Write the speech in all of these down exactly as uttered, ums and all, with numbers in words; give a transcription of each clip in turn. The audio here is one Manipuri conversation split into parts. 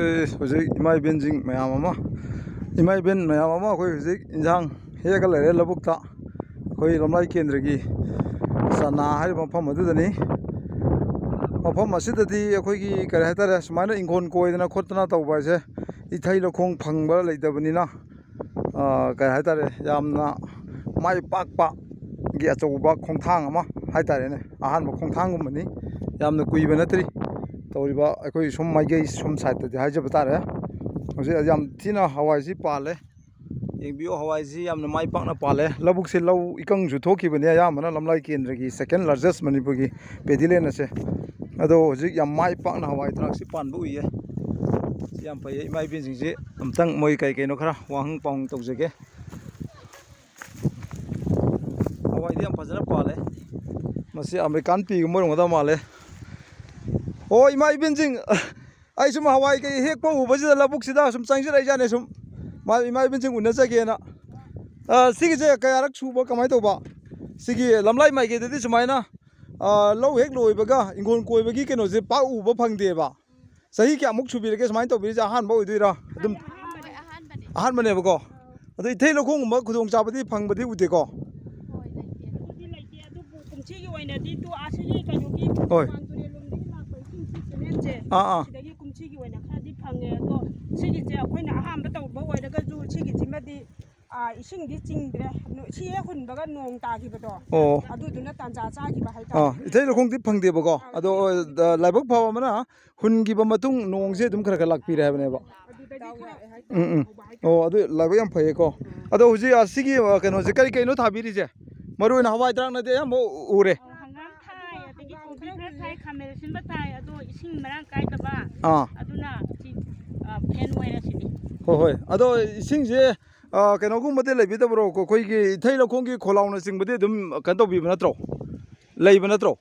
ꯑꯦ, ꯍꯧꯖꯤꯛ ꯏꯃꯥ ꯏꯕꯦꯟꯁꯤꯡ ꯃꯌꯥꯝ ꯑꯃ, ꯏꯃꯥ ꯏꯕꯦꯟ ꯃꯌꯥꯝ ꯑꯃ ꯑꯩꯈꯣꯏ ꯍꯧꯖꯤꯛ ꯏꯟꯁꯥꯡ ꯍꯦꯛꯑꯒ ꯂꯩꯔꯦ ꯂꯧꯕꯨꯛꯇ꯫ ꯑꯩꯈꯣꯏ ꯂꯝꯂꯥꯏ ꯀꯦꯟꯗ꯭ꯔꯒꯤ ꯆꯅꯥ ꯍꯥꯏꯔꯤꯕ ꯃꯐꯝ ꯑꯗꯨꯗꯅꯤ꯫ ꯃꯐꯝ ꯑꯁꯤꯗꯗꯤ ꯑꯩꯈꯣꯏꯒꯤ ꯀꯔꯤ ꯍꯥꯏꯇꯥꯔꯦ, ꯁꯨꯃꯥꯏꯅ ꯏꯪꯈꯣꯜ ꯀꯣꯏꯗꯅ ꯈꯣꯠꯇꯅ ꯇꯧꯕ ꯍꯥꯏꯁꯦ ꯏꯊꯩ ꯂꯧꯈꯣꯡ ꯐꯪꯕ ꯂꯩꯇꯕꯅꯤꯅ, ꯑ, ꯀꯩ ꯍꯥꯏꯇꯥꯔꯦ, ꯌꯥꯝꯅ ꯃꯥꯏ ꯄꯥꯛꯄꯒꯤ ꯑꯆꯧꯕ ꯈꯣꯡꯊꯥꯡ ꯑꯃ ꯍꯥꯏꯇꯥꯔꯦꯅꯦ, ꯑꯍꯥꯟꯕ ꯈꯣꯡꯊꯥꯡꯒꯨꯝꯕꯅꯤ꯫ ꯌꯥꯝꯅ ꯀꯨꯏꯕ ꯅꯠꯇ꯭ꯔꯤ꯫ ꯇꯧꯔꯤꯕ ꯑꯩꯈꯣꯏ ꯁꯣꯝ ꯃꯥꯏꯀꯩ ꯁꯣꯝ ꯁꯥꯏꯠꯇꯗꯤ ꯍꯥꯏꯖꯕ ꯇꯥꯔꯦ꯫ ꯍꯧꯖꯤꯛ ꯌꯥꯝ ꯊꯤꯅ ꯍꯋꯥꯏꯁꯤ ꯄꯥꯜꯂꯦ꯫ ꯌꯦꯡꯕꯤꯌꯨ, ꯍꯋꯥꯏꯁꯤ ꯌꯥꯝꯅ ꯃꯥꯏ ꯄꯥꯛꯅ ꯄꯥꯜꯂꯦ꯫ ꯂꯧꯕꯨꯛꯁꯦ ꯂꯧ ꯏꯀꯪꯁꯨ ꯊꯣꯛꯈꯤꯕꯅꯦ, ꯑꯌꯥꯝꯕꯅ ꯂꯝꯂꯥꯏ ꯀꯦꯟꯗ꯭ꯔꯒꯤ second largest ꯃꯅꯤꯄꯨꯔꯒꯤ ꯄꯦꯗꯤꯂꯦꯟ ꯑꯁꯦ꯫ ꯑꯗꯣ ꯍꯧꯖꯤꯛ ꯌꯥꯝ ꯃꯥꯏ ꯄꯥꯛꯅ ꯍꯋꯥꯏ ꯊꯔꯥꯛꯁꯤ ꯄꯥꯟꯕ ꯎꯏꯌꯦ꯫ ꯌꯥꯝ ꯐꯩꯌꯦ꯫ ꯏꯃꯥ ꯏꯕꯦꯟꯁꯤꯡꯁꯤ ꯑꯝꯇꯪ ꯃꯣꯏ ꯀꯩ ꯀꯩꯅꯣ ꯈꯔ ꯋꯥꯍꯪ ꯄꯥꯎꯍꯪ ꯇꯧꯖꯒꯦ꯫ ꯍꯋꯥꯏꯗꯤ ꯌꯥꯝ ꯐꯖꯅ ꯄꯥꯜꯂꯦ꯫ ꯃꯁꯤ ꯑꯃꯦꯔꯤꯀꯥꯟ ꯄꯤꯒꯨꯝꯕ ꯑꯣꯏꯔꯝꯒꯗꯕ ꯃꯥꯜꯂꯦ꯫ ꯑꯣ, ꯏꯃꯥ ꯏꯕꯦꯟꯁꯤꯡ, ꯑꯩ ꯁꯨꯝ ꯍꯋꯥꯏ ꯀꯩ ꯍꯦꯛꯄ ꯎꯕꯁꯤꯗ ꯂꯧꯕꯨꯛꯁꯤꯗ ꯁꯨꯝ ꯆꯪꯁꯤꯜꯂꯛꯏꯖꯥꯠꯅꯦ, ꯁꯨꯝ ꯃꯥ-, ꯏꯃꯥ ꯏꯕꯦꯟꯁꯤꯡ ꯎꯅꯖꯒꯦꯅ꯫ ꯑ, ꯁꯤꯒꯤꯁꯦ ꯀꯌꯥꯔꯛ ꯁꯨꯕ, ꯀꯃꯥꯏꯅ ꯇꯧꯕ? ꯁꯤꯒꯤ ꯂꯝꯂꯥꯏ ꯃꯥꯏꯀꯩꯗꯗꯤ ꯁꯨꯃꯥꯏꯅ, ꯑ, ꯂꯧ ꯍꯦꯛ ꯂꯣꯏꯕꯒ ꯏꯪꯈꯣꯜ ꯀꯣꯏꯕꯒꯤ ꯀꯩꯅꯣꯁꯦ ꯄꯥꯛ ꯎꯕ ꯐꯪꯗꯦꯕ꯫ ꯆꯍꯤ ꯀꯌꯥꯃꯨꯛ ꯁꯨꯕꯤꯔꯒꯦ ꯁꯨꯃꯥꯏꯅ ꯇꯧꯕꯤꯔꯤꯁꯦ? ꯑꯍꯥꯟꯕ ꯑꯣꯏꯗꯣꯏꯔꯥ? ꯑꯗꯨꯝ ꯑꯍꯥꯟꯕꯅꯦ꯫ ꯑꯍꯥꯟꯕꯅꯦꯕꯀꯣ꯫ ꯑꯗꯣ ꯏꯊꯩ ꯂꯧꯈꯣꯡꯒꯨꯝꯕ ꯈꯨꯗꯣꯡꯆꯥꯕꯗꯤ ꯐꯪꯕꯗꯤ ꯎꯗꯦꯀꯣ? ꯍꯣꯏ, ꯂꯩꯇꯦ꯫ ꯑꯗꯨꯗꯤ ꯂꯩꯇꯦ, ꯑꯗꯨꯕꯨ ꯀꯨꯝꯁꯤꯒꯤ ꯑꯣꯏꯅꯗꯤ ꯇꯨ ꯑꯥ ꯁꯤꯒꯤ ꯀꯩꯅꯣꯒꯤ ꯍꯣꯏ꯫ ꯃꯄꯥꯟ ꯇꯨꯔꯦꯜ ꯂꯣꯝꯗꯒꯤ ꯂꯥꯛꯄ ꯏꯁꯤꯡ ꯁꯤ ꯆꯦꯅꯦꯜꯁꯦ, ꯑꯥ, ꯑꯥ꯫ ꯁꯤꯗꯒꯤ ꯀꯨꯝꯁꯤꯒꯤ ꯑꯣꯏꯅ ꯈꯔꯗꯤ ꯐꯪꯉꯦ꯫ ꯑꯗꯣ ꯁꯤꯒꯤꯁꯦ ꯑꯩꯈꯣꯏꯅ ꯑꯍꯥꯟꯕ ꯇꯧꯕ ꯑꯣꯏꯔꯒꯁꯨ ꯁꯤꯒꯤꯁꯤꯃꯗꯤ, ꯑꯥ, ꯏꯁꯤꯡꯗꯤ ꯆꯤꯡꯗ꯭ꯔꯦ꯫ ꯅꯣ-, ꯁꯤ ꯍꯦꯛ ꯍꯨꯟꯕꯒ ꯅꯣꯡ ꯇꯥꯈꯤꯕꯗꯣ, ꯑꯣ꯫ ꯑꯗꯨꯗꯨꯅ ꯇꯥꯟꯖꯥ ꯆꯥꯈꯤꯕ ꯍꯥꯏꯇꯥꯔꯦ꯫ ꯑꯥ, ꯏꯊꯩ ꯂꯧꯈꯣꯡꯗꯤ ꯐꯪꯗꯦꯕꯀꯣ꯫ ꯑꯥ, ꯑꯗꯣ, ꯏꯊꯩ ꯂꯧꯈꯣꯡ ꯑ, ꯂꯥꯏꯕꯛ ꯐꯕ ꯑꯃꯅ ꯍꯨꯟꯈꯤꯕ ꯃꯇꯨꯡ ꯅꯣꯡꯁꯦ ꯑꯗꯨꯝ ꯈꯔ ꯈꯔ ꯂꯥꯛꯄꯤꯔꯦ ꯍꯥꯏꯕꯅꯦꯕ꯫ ꯑꯗꯨꯗꯒꯤ ꯈꯔ ꯎꯝ, ꯎꯝ꯫ ꯍꯧꯕ ꯍꯥꯏꯇꯥꯔꯦ꯫ ꯑꯣ, ꯑꯗꯨ ꯂꯥꯏꯕꯛ ꯌꯥꯝ ꯐꯩꯌꯦꯀꯣ꯫ ꯑꯗꯣ ꯍꯧꯖꯤꯛ, ꯑ, ꯁꯤꯒꯤ, ꯑ, ꯀꯩꯅꯣꯁꯦ ꯀꯔꯤ ꯀꯩꯅꯣ ꯊꯥꯕꯤꯔꯤꯁꯦ? ꯃꯔꯨ ꯑꯣꯏꯅ ꯍꯋꯥꯏ ꯊꯔꯥꯛꯅꯗꯤ ꯑꯌꯥꯝꯕ ꯎꯔꯦ꯫ ꯑꯣ, ꯍꯪꯒꯥꯝ ꯊꯥꯏ, ꯑꯗꯒꯤ ꯀꯣꯕꯤ ꯈꯔ ꯊꯥꯏ, ꯈꯥꯃꯦꯟ ꯑꯁꯤꯟꯕ ꯊꯥꯏ, ꯑꯗꯣ ꯏꯁꯤꯡ ꯃꯔꯥꯡ ꯀꯥꯏꯗꯕ꯫ ꯑꯥ꯫ ꯑꯗꯨꯅ ꯁꯤ, ꯑ, ꯐꯦꯟ ꯑꯣꯏꯔꯦ ꯁꯤꯗꯤ꯫ ꯍꯣꯏ, ꯍꯣꯏ꯫ ꯑꯗꯣ ꯏꯁꯤꯡꯁꯦ, ꯑ, ꯀꯩꯅꯣꯒꯨꯝꯕꯗꯤ ꯂꯩꯕꯤꯗꯕ꯭ꯔꯣ? ꯑꯩꯈꯣꯏꯒꯤ ꯏꯊꯩ ꯂꯧꯈꯣꯡꯒꯤ ꯈꯣꯜꯂꯥꯎꯅꯆꯤꯡꯕꯗꯤ ꯑꯗꯨꯝ ꯀꯩꯅꯣ ꯇꯧꯕꯤꯕ ꯅꯠꯇ꯭ꯔꯣ? ꯂꯩꯕ ꯅꯠꯇ꯭ꯔꯣ?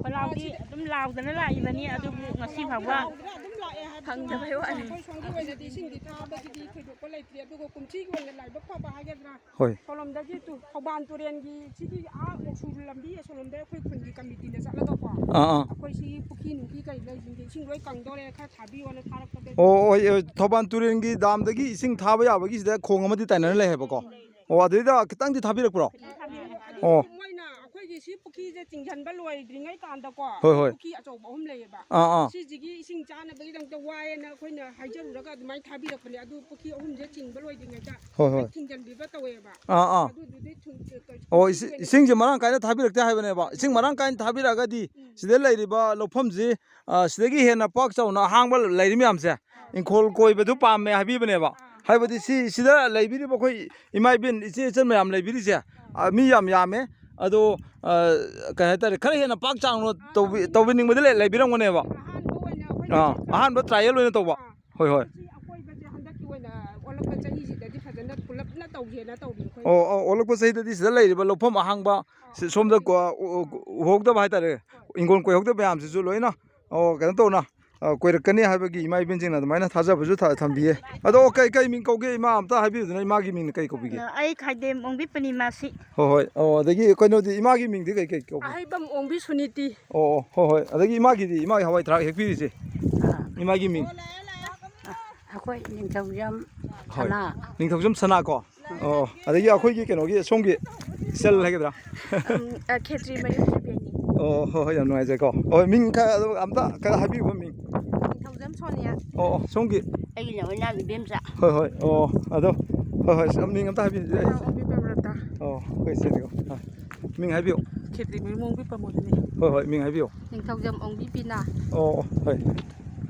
ꯈꯣꯜꯂꯥꯎꯗꯤ ꯑꯗꯨꯝ ꯂꯥꯎꯗꯅ ꯂꯥꯛꯏꯕꯅꯤ, ꯑꯗꯨꯕꯨ ꯉꯁꯤ ꯐꯥꯎꯕ ꯐꯪꯗꯕꯩ ꯋꯥꯅꯤ꯫ ꯑꯩꯈꯣꯏ ꯁꯣꯝꯒꯤ ꯑꯣꯏꯅꯗꯤ ꯏꯁꯤꯡꯗꯤ ꯊꯥꯕꯒꯤꯗꯤ ꯊꯣꯏꯗꯣꯛꯄ ꯂꯩꯇ꯭ꯔꯤ, ꯑꯗꯨꯒ ꯀꯨꯝꯁꯤꯒꯤ ꯑꯣꯏꯅ ꯂꯥꯏꯕꯛ ꯐꯕ ꯍꯥꯏꯒꯗ꯭ꯔꯥ, ꯍꯣꯏ꯫ ꯁꯣꯂꯣꯝꯗꯒꯤ ꯇꯨ-, ꯊꯧꯕꯥꯜ ꯇꯨꯔꯦꯜꯒꯤ ꯁꯤꯒꯤ ꯑꯥ ꯎꯈ꯭ꯔꯨꯜ ꯂꯝꯕꯤ ꯑꯁꯣꯂꯣꯝꯗ ꯑꯩꯈꯣꯏ ꯈꯨꯟꯒꯤ ꯀꯝꯃꯤꯇꯤꯅ ꯆꯠꯂꯒꯀꯣ, ꯑꯥ, ꯑꯥ꯫ ꯑꯩꯈꯣꯏ ꯁꯤꯒꯤ ꯄꯨꯈ꯭ꯔꯤ ꯅꯨꯡꯈꯤ ꯀꯔꯤ ꯂꯩꯁꯤꯡꯁꯦ ꯏꯁꯤꯡ ꯂꯣꯏ ꯀꯪꯗꯣꯔꯦ, ꯈꯔ ꯊꯥꯕꯤꯌꯣꯅ ꯊꯥꯔꯛꯄꯗ ꯑꯣ, ꯍꯣꯏ, ꯍꯣꯏ, ꯊꯧꯕꯥꯜ ꯇꯨꯔꯦꯜꯒꯤ ꯗꯥꯝꯗꯒꯤ ꯏꯁꯤꯡ ꯊꯥꯕ ꯌꯥꯕꯒꯤꯁꯤꯗ ꯈꯣꯡ ꯑꯃꯗꯤ ꯇꯥꯏꯅꯔ ꯂꯩ ꯍꯥꯏꯕꯀꯣ꯫ ꯑꯣ, ꯑꯗꯨꯗꯩꯗ ꯈꯤꯇꯪꯗꯤ ꯊꯥꯕꯤꯔꯛꯄ꯭ꯔꯣ? ꯑꯣ꯫ ꯃꯣꯏꯅ ꯑꯩꯈꯣꯏꯒꯤ ꯁꯤ ꯄꯨꯈ꯭ꯔꯤꯁꯦ ꯆꯤꯡꯁꯤꯟꯕ ꯂꯣꯏꯗ꯭ꯔꯤꯉꯩ ꯀꯥꯟꯗꯀꯣ, ꯍꯣꯏ, ꯍꯣꯏ꯫ ꯄꯨꯈ꯭ꯔꯤ ꯑꯆꯧꯕ ꯑꯍꯨꯝ ꯂꯩꯌꯦꯕ꯫ ꯑꯥ, ꯑꯥ꯫ ꯁꯤꯁꯤꯒꯤ ꯏꯁꯤꯡ ꯆꯥꯅꯕꯒꯤꯗꯃꯛꯇ ꯋꯥꯏꯌꯦꯅ ꯑꯩꯈꯣꯏꯅ ꯍꯥꯏꯖꯔꯨꯔꯒ ꯑꯗꯨꯃꯥꯏꯅ ꯊꯥꯕꯤꯔꯛꯄꯅꯦ꯫ ꯑꯗꯨ ꯄꯨꯈ꯭ꯔꯤ ꯑꯍꯨꯝꯁꯦ ꯆꯤꯡꯕ ꯂꯣꯏꯗ꯭ꯔꯤꯉꯩꯗ ꯍꯣꯏ, ꯍꯣꯏ꯫ ꯊꯤꯡꯖꯤꯟꯕꯤꯕ ꯇꯧꯋꯦꯕ꯫ ꯑꯥ, ꯑꯥ꯫ ꯑꯗꯨꯗꯨꯗꯤ ꯊꯨꯡ-, ꯑꯣ, ꯏꯁꯤ-, ꯏꯁꯤꯡꯁꯦ ꯃꯔꯥꯡ ꯀꯥꯏꯅ ꯊꯥꯕꯤꯔꯛꯇꯦ ꯍꯥꯏꯕꯅꯦꯕ꯫ ꯏꯁꯤꯡ ꯃꯔꯥꯡ ꯀꯥꯏꯅ ꯊꯥꯕꯤꯔꯛꯑꯒꯗꯤ ꯎꯝ꯫ ꯁꯤꯗ ꯂꯩꯔꯤꯕ ꯂꯧꯐꯝꯁꯤ, ꯑ, ꯁꯤꯗꯒꯤ ꯍꯦꯟꯅ ꯄꯥꯛ ꯆꯥꯎꯅ ꯑꯍꯥꯡꯕ ꯂꯩꯔꯤ ꯃꯌꯥꯝꯁꯦ, ꯏꯪꯈꯣꯜ ꯀꯣꯏꯕꯗꯨ ꯄꯥꯝꯃꯦ ꯍꯥꯏꯕꯤꯕꯅꯦꯕ꯫ ꯍꯥꯏꯕꯗꯤ ꯁꯤ, ꯁꯤꯗ ꯂꯩꯕꯤꯔꯤꯕ ꯑꯩꯈꯣꯏ ꯏꯃꯥ ꯏꯕꯦꯟ, ꯏꯆꯦ ꯏꯆꯟ ꯃꯌꯥꯝ ꯂꯩꯕꯤꯔꯤꯁꯦ, ꯑ, ꯃꯤ ꯌꯥꯝ ꯌꯥꯝꯃꯦ꯫ ꯑꯗꯣ, ꯑ, ꯀꯩ ꯍꯥꯏꯇꯥꯔꯦ, ꯈꯔ ꯍꯦꯟꯅ ꯄꯥꯛ ꯆꯥꯎꯅ ꯇꯧꯕꯤ-, ꯇꯧꯕꯤꯅꯤꯡꯕꯗꯤ ꯂꯩ-, ꯂꯩꯕꯤꯔꯝꯒꯅꯦꯕ꯫ ꯑꯍꯥꯟꯕ ꯑꯣꯏꯅ ꯑꯩꯈꯣꯏꯅ ꯑꯥ, ꯑꯍꯥꯟꯕ trial ꯑꯣꯏꯅ ꯇꯧꯕ꯫ ꯑꯥ꯫ ꯍꯣꯏ, ꯍꯣꯏ꯫ ꯁꯤ ꯑꯀꯣꯏꯕꯁꯦ ꯍꯟꯗꯛꯀꯤ ꯑꯣꯏꯅ ꯑꯣꯜꯂꯛꯄ ꯆꯍꯤꯁꯤꯗꯗꯤ ꯐꯖꯅ ꯄꯨꯂꯞꯅ ꯇꯧꯒꯦꯅ ꯇꯧꯔꯤ ꯑꯩꯈꯣꯏ꯫ ꯑꯣ, ꯑꯣ, ꯑꯣꯜꯂꯛꯄ ꯆꯍꯤꯗꯗꯤ ꯁꯤꯗ ꯂꯩꯔꯤꯕ ꯂꯧꯐꯝ ꯑꯍꯥꯡꯕ, ꯑꯥ, ꯁꯤ-, ꯁꯣꯝꯗ ꯀꯣ-, ꯎ-, ꯎ-, ꯎꯍꯧꯗꯕ ꯍꯥꯏꯇꯥꯔꯦ, ꯍꯣꯏ꯫ ꯏꯪꯈꯣꯜ ꯀꯣꯏꯍꯧꯗꯕ ꯃꯌꯥꯝꯁꯤꯁꯨ ꯂꯣꯏꯅ, ꯑꯣ, ꯀꯩꯅꯣ ꯇꯧꯅ, ꯑ, ꯀꯣꯏꯔꯛꯀꯅꯤ ꯍꯥꯏꯕꯒꯤ ꯏꯃꯥ ꯏꯕꯦꯟꯁꯤꯡꯅ ꯑꯗꯨꯃꯥꯏꯅ ꯊꯥꯖꯕꯁꯨ ꯊ-, ꯊꯝꯕꯤꯌꯦ꯫ ꯑꯗꯣ ꯀꯩ, ꯀꯩ ꯃꯤꯡ ꯀꯧꯒꯦ? ꯏꯃꯥ ꯑꯝꯇ ꯍꯥꯏꯕꯤꯌꯨꯗꯅ, ꯏꯃꯥꯒꯤ ꯃꯤꯡꯅ ꯀꯩ ꯀꯧꯕꯤꯒꯦ? ꯑ, ꯑꯩ ꯈꯥꯏꯗꯦꯝ ꯑꯣꯡꯕꯤ ꯄꯨꯔꯅꯤꯃꯥꯁꯤ꯫ ꯍꯣꯏ, ꯍꯣꯏ꯫ ꯑꯣ, ꯑꯗꯒꯤ ꯀꯩꯅꯣꯗꯤ, ꯏꯃꯥꯒꯤ ꯃꯤꯡꯗꯤ ꯀꯩ, ꯀꯩ ꯀꯧꯒꯦ? ꯑꯍꯩꯕꯝ ꯑꯣꯡꯕꯤ ꯁꯨꯅꯤꯇꯤ꯫ ꯑꯣ, ꯑꯣ, ꯍꯣꯏ, ꯍꯣꯏ꯫ ꯑꯗꯒꯤ ꯏꯃꯥꯒꯤꯗꯤ, ꯏꯃꯥꯒꯤ ꯍꯋꯥꯏ ꯊꯔꯥꯛ ꯍꯦꯛꯄꯤꯔꯤꯁꯦ, ꯑ, ꯏꯃꯥꯒꯤ ꯃꯤꯡ? ꯑ, ꯑꯩꯈꯣꯏ ꯅꯤꯡꯊꯧꯖꯝ ꯍꯣꯏ꯫ ꯁꯅꯥ꯫ ꯅꯤꯡꯊꯧꯖꯝ ꯁꯅꯥ ꯀꯣ? ꯑꯣ, ꯑꯗꯒꯤ ꯑꯩꯈꯣꯏꯒꯤ ꯀꯩꯅꯣꯒꯤ ꯁꯣꯝꯒꯤ ꯁꯦꯜ ꯍꯥꯏꯒꯗ꯭ꯔꯥ? ꯎꯝ, ꯑ, ꯈꯦꯇ꯭ꯔꯤ ꯃꯌꯨꯝ ꯏꯕꯦꯟꯅꯤ꯫ ꯑꯣ, ꯍꯣꯏ, ꯍꯣꯏ, ꯌꯥꯝ ꯅꯨꯡꯉꯥꯏꯖꯔꯦꯀꯣ꯫ ꯍꯣꯏ, ꯃꯤꯡ ꯈꯔ ꯑꯗꯨꯝ ꯑꯝꯇ ꯈꯔ ꯍꯥꯏꯕꯤꯌꯨꯕ ꯃꯤꯡ꯫ ꯅꯤꯡꯊꯧꯖꯝ ꯁꯣꯅꯤꯌꯥ꯫ ꯑꯣ, ꯑꯣ, ꯁꯣꯝꯒꯤ? ꯑꯩꯒꯤꯅ ꯑꯣꯏꯅꯥꯝ ꯏꯕꯦꯝꯆꯥ꯫ ꯍꯣꯏ, ꯍꯣꯏ, ꯑꯣ, ꯑꯗꯣ, ꯍꯣꯏ, ꯍꯣꯏ, ꯁꯤ ꯃꯤꯡ ꯑꯝꯇ ꯍꯥꯏꯕꯤꯌꯨ꯫ ꯑꯣꯡꯕꯤ ꯄ꯭ꯔꯦꯃꯂꯇꯥ꯫ ꯑꯣ, ꯑꯩꯈꯣꯏ ꯏꯆꯦꯅꯤꯀꯣ꯫ ꯑ, ꯃꯤꯡ ꯍꯥꯏꯕꯤꯌꯨ꯫ ꯈꯦꯇ꯭ꯔꯤ ꯃꯌꯨꯝ ꯑꯣꯡꯕꯤ ꯄ꯭ꯔꯃꯣꯗꯅꯤ꯫ ꯍꯣꯏ, ꯍꯣꯏ, ꯃꯤꯡ ꯍꯥꯏꯕꯤꯌꯨ꯫ ꯅꯤꯡꯊꯧꯖꯝ ꯑꯣꯡꯕꯤ ꯕꯤꯅꯥ꯫ ꯑꯣ, ꯑꯣ, ꯍꯣꯏ꯫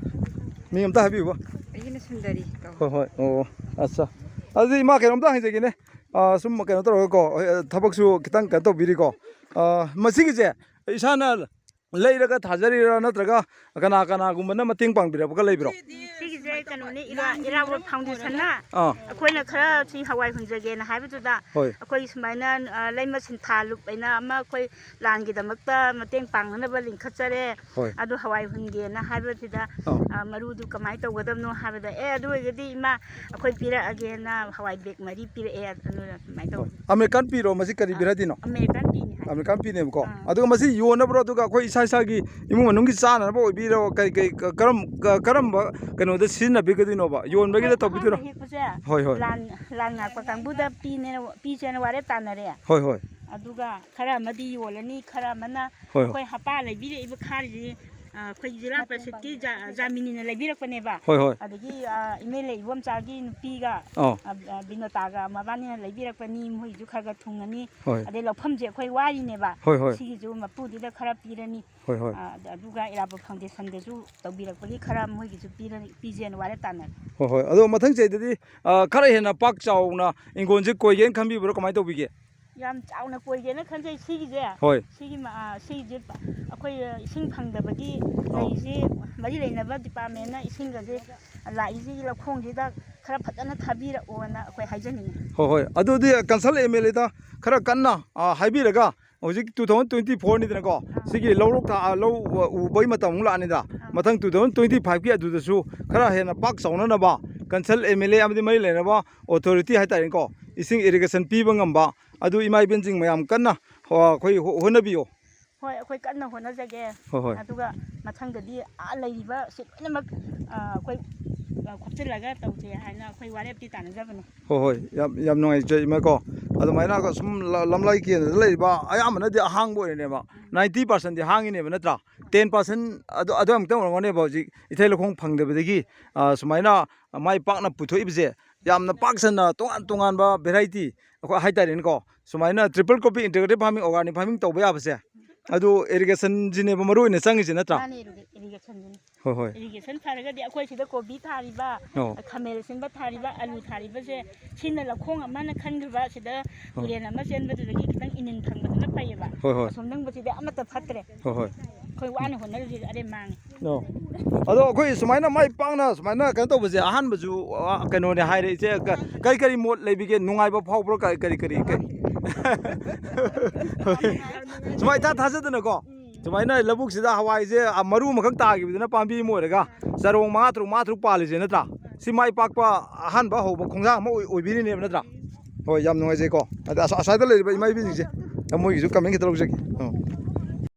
ꯃꯤꯡ ꯑꯝꯇ ꯍꯥꯏꯕꯤꯌꯨꯕ꯫ ꯑꯩꯒꯤꯅ ꯁꯨꯟꯗꯔꯤ ꯀꯧꯏ꯫ ꯍꯣꯏ, ꯍꯣꯏ, ꯑꯣ, ꯑꯠꯆꯥ꯫ ꯑꯗꯨꯗꯤ ꯏꯃꯥ ꯀꯩꯅꯣꯝꯇ ꯍꯪꯖꯒꯦꯅꯦ꯫ ꯑ, ꯁꯨꯝ ꯀꯩꯅꯣ ꯇꯧꯔꯒꯀꯣ, ꯍꯣꯏ, ꯑ, ꯊꯕꯛꯁꯨ ꯈꯤꯇꯪ ꯀꯩꯅꯣ ꯇꯧꯕꯤꯔꯤꯀꯣ꯫ ꯑ, ꯃꯁꯤꯒꯤꯁꯦ ꯏꯁꯥꯅ ꯂꯩꯔꯒ ꯊꯥꯖꯔꯤꯔꯥ, ꯅꯠꯇ꯭ꯔꯒ ꯀꯅꯥ ꯀꯅꯥꯒꯨꯝꯕꯅ ꯃꯇꯦꯡ ꯄꯥꯡꯕꯤꯔꯛꯄꯒ ꯂꯩꯕ꯭ꯔꯣ? ꯁꯤꯒꯤꯗꯤ ꯁꯤꯁꯦ ꯀꯩꯅꯣꯅꯤ, ꯏꯔꯥ-, ꯏꯔꯥꯕꯣꯠ ꯐꯥꯎꯟꯗꯦꯁꯟꯅ ꯑꯥ꯫ ꯑꯩꯈꯣꯏꯅ ꯈꯔ ꯁꯤ ꯍꯋꯥꯏ ꯍꯨꯟꯖꯒꯦꯅ ꯍꯥꯏꯕꯗꯨꯗ, ꯍꯣꯏ꯫ ꯑꯩꯈꯣꯏ ꯁꯨꯃꯥꯏꯅ, ꯑ, ꯂꯩꯃ ꯁꯤꯟꯊꯥ ꯂꯨꯞ ꯍꯥꯏꯅ ꯑꯃ ꯑꯩꯈꯣꯏ ꯂꯥꯟꯒꯤꯗꯃꯛꯇ ꯃꯇꯦꯡ ꯄꯥꯡꯅꯅꯕ ꯂꯤꯡꯈꯠꯆꯔꯦ꯫ ꯍꯣꯏ꯫ ꯑꯗꯨ ꯍꯋꯥꯏ ꯍꯨꯟꯒꯦꯅ ꯍꯥꯏꯕꯁꯤꯗ, ꯑꯥ꯫ ꯑ, ꯃꯔꯨꯗꯨ ꯀꯃꯥꯏꯅ ꯇꯧꯒꯗꯕꯅꯣ ꯍꯥꯏꯕꯗ, "ꯑꯦ, ꯑꯗꯨ ꯑꯣꯏꯔꯒꯗꯤ ꯏꯃꯥ, ꯑꯩꯈꯣꯏ ꯄꯤꯔꯛꯑꯒꯦꯅ ꯍꯋꯥꯏ ꯕꯦꯒ ꯃꯔꯤ ꯄꯤꯔꯛꯑꯦ", ꯑꯗꯨꯅ ꯑꯗꯨꯃꯥꯏꯅ ꯇꯧꯋꯤ꯫ ꯑꯃꯦꯔꯤꯀꯥꯟ ꯄꯤꯔꯣ? ꯃꯁꯤ ꯀꯔꯤ ꯑꯥ, ꯚꯦꯔꯥꯏꯇꯤꯅꯣ? ꯑꯃꯦꯔꯤꯀꯥꯟ ꯄꯤꯅꯤ ꯍꯥꯏ꯫ ꯑꯃꯦꯔꯤꯀꯥꯟ ꯄꯤꯅꯦꯕꯀꯣ꯫ ꯑꯥ꯫ ꯑꯗꯨꯒ ꯃꯁꯤ ꯌꯣꯟꯅꯕ꯭ꯔꯣ? ꯑꯗꯨꯒ ꯑꯩꯈꯣꯏ ꯏꯁꯥ ꯏꯁꯥꯒꯤ ꯏꯃꯨꯡ ꯃꯅꯨꯡꯒꯤ ꯆꯥꯅꯅꯕ ꯑꯣꯏꯕꯤꯔꯣ? ꯀꯩ, ꯀꯩ, ꯀ-, ꯀꯔꯝ-, ꯀ-, ꯀꯔꯝꯕ ꯀꯩꯅꯣꯗ ꯁꯤꯖꯤꯟꯅꯕꯤꯒꯗꯣꯏꯅꯣꯕ? ꯌꯣꯟꯕꯒꯤꯗ ꯑꯩꯈꯣꯏ ꯇꯧꯕꯤꯗꯣꯏꯔꯣ? ꯑꯍꯥꯟꯕ ꯍꯦꯛꯄꯁꯦ ꯍꯣꯏ, ꯍꯣꯏ꯫ ꯂꯥꯟ, ꯂꯥꯟ ꯉꯥꯛꯄ ꯀꯥꯡꯕꯨꯗ ꯄꯤꯅꯦ-, ꯄꯤꯁꯦꯅ ꯋꯥꯔꯦꯞ ꯇꯥꯅꯔꯦ꯫ ꯍꯣꯏ, ꯍꯣꯏ꯫ ꯑꯗꯨꯒ ꯈꯔ ꯑꯃꯗꯤ ꯌꯣꯜꯂꯅꯤ, ꯈꯔ ꯑꯃꯅ ꯍꯣꯏ, ꯍꯣꯏ꯫ ꯑꯩꯈꯣꯏ ꯍꯄꯥ ꯂꯩꯕꯤꯔꯛꯏꯕ ꯈꯥꯔꯤꯁꯤ, ꯑ, ꯑꯩꯈꯣꯏ ꯖꯤꯂꯥ ꯄꯔꯤꯁꯠꯀꯤ ꯖꯥ-, ꯖꯥꯃꯤꯅꯤꯅ ꯂꯩꯕꯤꯔꯛꯄꯅꯦꯕ꯫ ꯍꯣꯏ, ꯍꯣꯏ꯫ ꯑꯗꯒꯤ, ꯑ, ꯏꯃꯦꯂꯦ ꯏꯕꯣꯝꯆꯥꯒꯤ ꯅꯨꯄꯤꯒ, ꯑꯧ꯫ ꯑ, ꯑ, ꯕꯤꯅꯣꯇꯥꯒ ꯃꯕꯥꯅꯤꯅ ꯂꯩꯕꯤꯔꯛꯄꯅꯤ, ꯃꯣꯏꯁꯨ ꯈꯔ ꯈꯔ ꯊꯨꯡꯉꯅꯤ꯫ ꯍꯣꯏ꯫ ꯑꯗꯩ ꯂꯧꯐꯝꯁꯦ ꯑꯩꯈꯣꯏ ꯋꯥꯔꯤꯅꯦꯕ꯫ ꯍꯣꯏ, ꯍꯣꯏ꯫ ꯁꯤꯒꯤꯁꯨ ꯃꯄꯨꯗꯨꯗ ꯈꯔ ꯄꯤꯔꯅꯤ꯫ ꯍꯣꯏ, ꯍꯣꯏ꯫ ꯑ, ꯑꯗ-, ꯑꯗꯨꯒ ꯏꯔꯥꯕꯣꯠ ꯐꯥꯎꯟꯗꯦꯁꯟꯗꯁꯨ ꯇꯧꯕꯤꯔꯛꯄꯒꯤ ꯈꯔ ꯃꯣꯏꯒꯤꯁꯨ ꯄꯤꯔꯅꯤ, ꯄꯤꯖꯦꯅ ꯋꯥꯔꯦꯞ ꯇꯥꯅꯔꯦ꯫ ꯍꯣꯏ, ꯍꯣꯏ꯫ ꯑꯗꯣ ꯃꯊꯪ ꯆꯍꯤꯗꯗꯤ, ꯑ, ꯈꯔ ꯍꯦꯟꯅ ꯄꯥꯛ ꯆꯥꯎꯅ ꯏꯪꯈꯣꯜꯁꯦ ꯀꯣꯏꯒꯦꯅ ꯈꯟꯕꯤꯕ꯭ꯔꯣ? ꯀꯃꯥꯏꯅ ꯇꯧꯕꯤꯒꯦ? ꯌꯥꯝ ꯆꯥꯎꯅ ꯀꯣꯏꯒꯦꯅ ꯈꯟꯖꯩ ꯁꯤꯒꯤꯁꯦ꯫ ꯍꯣꯏ꯫ ꯁꯤꯒꯤ ꯃ-, ꯑ, ꯁꯤꯁꯦ ꯄ-, ꯑꯩꯈꯣꯏ, ꯑ, ꯏꯁꯤꯡ ꯐꯪꯗꯕꯒꯤ ꯑꯧ꯫ ꯂꯩꯁꯤ ꯃꯔꯤ ꯂꯩꯅꯕ ꯗꯤꯄꯥꯔꯠꯃꯦꯟꯅ ꯏꯁꯤꯡꯒꯁꯦ ꯂꯥꯛꯏꯁꯤꯒꯤ ꯂꯧꯈꯣꯡꯁꯤꯗ ꯈꯔ ꯐꯖꯅ ꯊꯥꯕꯤꯔꯛꯑꯣꯅ ꯑꯩꯈꯣꯏ ꯍꯥꯏꯖꯅꯤꯡꯉꯤ꯫ ꯍꯣꯏ, ꯍꯣꯏ꯫ ꯑꯗꯨꯗꯤ ꯀꯟꯁꯜ ꯑꯦꯝ ꯑꯦꯜ ꯑꯦꯗ ꯈꯔ ꯀꯟꯅ, ꯑ, ꯍꯥꯏꯕꯤꯔꯒ ꯍꯧꯖꯤꯛ two thousand twenty four ꯅꯤꯗꯅꯀꯣ, ꯑꯥ꯫ ꯁꯤꯒꯤ ꯂꯧꯔꯣꯛ ꯊꯥ-, ꯑ, ꯂꯧ ꯎ-, ꯎꯕꯒꯤ ꯃꯇꯝ ꯑꯃꯨꯛ ꯂꯥꯛꯑꯅꯤꯗ꯫ ꯑꯥ꯫ ꯃꯊꯪ two thousand twenty five ꯀꯤ ꯑꯗꯨꯗꯁꯨ ꯈꯔ ꯍꯦꯟꯅ ꯄꯥꯛ ꯆꯥꯎꯅꯅꯕ ꯀꯟꯁꯜ ꯑꯦꯝ ꯑꯦꯜ ꯑꯦ ꯑꯃꯗꯤ ꯃꯔꯤ ꯂꯩꯅꯕ ꯑꯣꯊꯣꯔꯤꯇꯤ ꯍꯥꯏꯇꯥꯔꯦꯀꯣ, ꯏꯁꯤꯡ ꯏꯔꯤꯒꯦꯁꯟ ꯄꯤꯕ ꯉꯝꯕ, ꯑꯗꯨ ꯏꯃꯥ ꯏꯕꯦꯟꯁꯤꯡ ꯃꯌꯥꯝ ꯀꯟꯅ, ꯑ, ꯑꯩꯈꯣꯏ ꯍꯣ-, ꯍꯣꯠꯅꯕꯤꯌꯣ꯫ ꯍꯣꯏ, ꯑꯩꯈꯣꯏ ꯀꯟꯅ ꯍꯣꯠꯅꯖꯒꯦ꯫ ꯍꯣꯏ, ꯍꯣꯏ꯫ ꯑꯗꯨꯒ ꯃꯊꯪꯗꯗꯤ ꯑꯥ ꯂꯩꯔꯤꯕ ꯁꯤ ꯂꯣꯏꯅꯃꯛ, ꯑ, ꯑꯩꯈꯣꯏ, ꯑ, ꯈꯣꯞꯆꯤꯜꯂꯒ ꯇꯧꯁꯦ ꯍꯥꯏꯅ ꯑꯩꯈꯣꯏ ꯋꯥꯔꯦꯞꯇꯤ ꯇꯥꯟꯅꯖꯕꯅꯦ꯫ ꯍꯣꯏ, ꯍꯣꯏ꯫ ꯌꯥꯝ, ꯌꯥꯝ ꯅꯨꯡꯉꯥꯏꯖꯩ ꯏꯃꯥꯀꯣ꯫ ꯑꯗꯨꯃꯥꯏꯅ ꯁꯨꯝ ꯂ-, ꯂꯝꯂꯥꯏ ꯀꯦꯟꯗ꯭ꯔꯗ ꯂꯩꯔꯤꯕ ꯑꯌꯥꯝꯕꯅꯗꯤ ꯑꯍꯥꯡꯕ ꯑꯣꯏꯔꯅꯦꯕ꯫ Ninety percent ꯗꯤ ꯍꯥꯡꯉꯤꯅꯦꯕ, ꯅꯠꯇ꯭ꯔꯥ? Ten percent ꯑꯗꯨ, ꯑꯗꯨ ꯑꯃꯨꯛꯇꯪ ꯑꯣꯏꯔꯝꯒꯅꯦꯕ ꯍꯧꯖꯤꯛ ꯏꯊꯩ ꯂꯧꯈꯣꯡ ꯐꯪꯗꯕꯗꯒꯤ, ꯑ, ꯁꯨꯃꯥꯏꯅ ꯃꯥꯏ ꯄꯥꯛꯅ ꯄꯨꯊꯣꯛꯏꯕꯁꯦ꯫ ꯌꯥꯝꯅ ꯄꯥꯛ ꯁꯟꯅ ꯇꯣꯉꯥꯟ ꯇꯣꯉꯥꯟꯕ variety ꯑꯩꯈꯣꯏ ꯍꯥꯏꯇꯥꯔꯦꯅꯦꯀꯣ, ꯁꯨꯃꯥꯏꯅ triple cropping, integrated farming, organic farming ꯇꯧꯕ ꯌꯥꯕꯁꯦ, ꯑꯗꯨ irrigation ꯁꯤꯅꯦꯕ ꯃꯔꯨ ꯑꯣꯏꯅ ꯆꯪꯉꯤꯁꯦ, ꯅꯠꯇ꯭ꯔꯥ? ꯃꯥꯅꯦ, irrigation ꯁꯤꯅꯤ꯫ ꯍꯣꯏ, ꯍꯣꯏ꯫ Irrigation ꯐꯔꯒꯗꯤ ꯑꯩꯈꯣꯏ ꯁꯤꯗ ꯀꯣꯕꯤ ꯊꯥꯔꯤꯕ, ꯑꯧ꯫ ꯈꯥꯃꯦꯟ ꯑꯁꯤꯟꯕ ꯊꯥꯔꯤꯕ, ꯑꯂꯨ ꯊꯥꯔꯤꯕꯁꯦ, ꯁꯤꯅ ꯂꯧꯈꯣꯡ ꯑꯃꯅ ꯈꯟꯈꯤꯕ ꯁꯤꯗ ꯑꯧ꯫ ꯇꯨꯔꯦꯟ ꯑꯃ ꯆꯦꯟꯕꯗꯨꯗꯒꯤ ꯈꯤꯇꯪ ꯏꯅꯤꯟ ꯐꯪꯕꯗꯨꯅ ꯐꯩꯌꯦꯕ꯫ ꯍꯣꯏ, ꯍꯣꯏ꯫ ꯑꯁꯣꯝ ꯅꯪꯕꯁꯤꯗꯤ ꯑꯃꯠꯇ ꯐꯠꯇ꯭ꯔꯦ꯫ ꯍꯣꯏ, ꯍꯣꯏ꯫ ꯑꯩꯈꯣꯏ ꯋꯥꯅ ꯍꯣꯠꯅꯔꯤꯁꯦ ꯑꯔꯦꯝ ꯃꯥꯡꯉꯦ꯫ ꯑꯣ꯫ ꯑꯗꯣ ꯑꯩꯈꯣꯏ ꯁꯨꯃꯥꯏꯅ ꯃꯥꯏ ꯄꯥꯛꯅ ꯁꯨꯃꯥꯏꯅ ꯀꯩꯅꯣ ꯇꯧꯕꯁꯦ ꯑꯍꯥꯟꯕꯁꯨ, ꯑ, ꯀꯩꯅꯣꯅꯦ ꯍꯥꯏꯔꯦ ꯏꯆꯦ꯫ ꯀ- ꯀꯔꯤ ꯀꯔꯤ ꯃꯣꯠ ꯂꯩꯕꯤꯒꯦ? ꯅꯨꯡꯉꯥꯏꯕ ꯐꯥꯎꯕ꯭ꯔꯣ? ꯀꯔꯤ ꯀꯔꯤ ꯀꯔꯤ? ꯁꯨꯃꯥꯏ ꯏꯊꯥ ꯊꯥꯖꯗꯅꯀꯣ, ꯁꯨꯃꯥꯏꯅ ꯂꯧꯕꯨꯛꯁꯤꯗ ꯍꯋꯥꯏꯁꯦ, ꯑ, ꯃꯔꯨ ꯑꯃꯈꯛ ꯇꯥꯈꯤꯕꯗꯨꯅ ꯄꯥꯝꯕꯤ ꯑꯃ ꯑꯣꯏꯔꯒ ꯆꯔꯣꯡ ꯃꯉꯥ ꯇꯔꯨꯛ ꯃꯉꯥ ꯇꯔꯨꯛ ꯄꯥꯜꯂꯤꯁꯦ ꯅꯠꯇ꯭ꯔꯥ? ꯁꯤ ꯃꯥꯏ ꯄꯥꯛꯄ ꯑꯍꯥꯟꯕ ꯍꯧꯕ ꯈꯣꯡꯊꯥꯡ ꯑꯃ ꯑꯣꯏ- ꯑꯣꯏꯕꯤꯔꯤꯅꯦꯕ ꯅꯠꯇ꯭ꯔꯥ? ꯍꯣꯏ, ꯌꯥꯝ ꯅꯨꯡꯉꯥꯏꯖꯩꯀꯣ꯫ ꯑꯗ ꯑꯁ- ꯑꯁ꯭ꯋꯥꯏꯗ ꯂꯩꯔꯤꯕ ꯏꯃꯥ ꯏꯕꯦꯟꯁꯤꯡꯁꯦ, ꯃꯣꯏꯒꯤꯁꯨ ꯀꯃꯦꯟ ꯈꯤꯇ ꯂꯧꯖꯒꯦ꯫ ꯑꯣ꯫